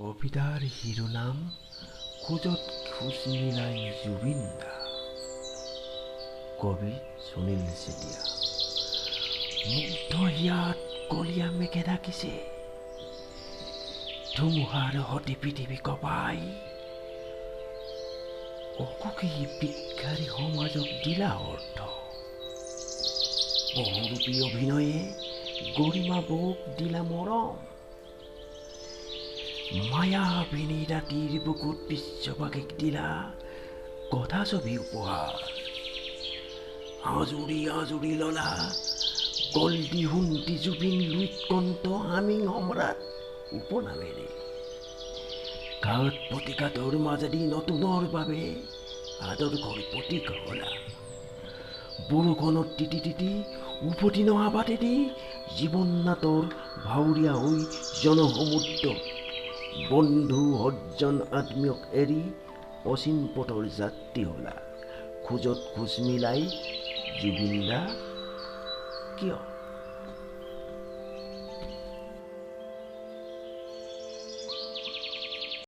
কবিতাৰ শিৰোনাম খোজত খোজ মিলাই জুবিন দা। কবি সুনীল চেতিয়া। মুগ্ধ হিয়াত কলীয়া মেঘে ঢাকিছে, ধুমুহাৰ সতে পৃথিৱী কঁপাই অসুখী ভিক্ষাৰী সমাজক দিলা অৰ্থ। বহুৰূপী অভিনয়ে গৰিমা বৌক দিলা মৰম। মায়াবিনী ৰাতিৰ বুকুত বিশ্ববাসীক দিলা কথা ছবি উপহাৰ। আঁজুৰি আঁজুৰি ললা গল্ডি হুন্দি জুবিন লুইত কণ্ঠ হামিং সম্ৰাট উপনামেৰে। ঘাত প্ৰতিঘাতৰ মাজেদি নতুনৰ বাবে আদৰ্শৰ প্ৰতীক হলা। বৰষুণত তিতি তিতি উভতি নহা বাটেদি জীৱন নাটৰ ভাৱৰীয়া হৈ জনসমুদ্ৰ বন্ধু সজ্জন আত্মীয়ক এৰি অচিন পথৰ যাত্ৰী হলা। খোজত খোজ মিলাই জুবিন দা কিয়?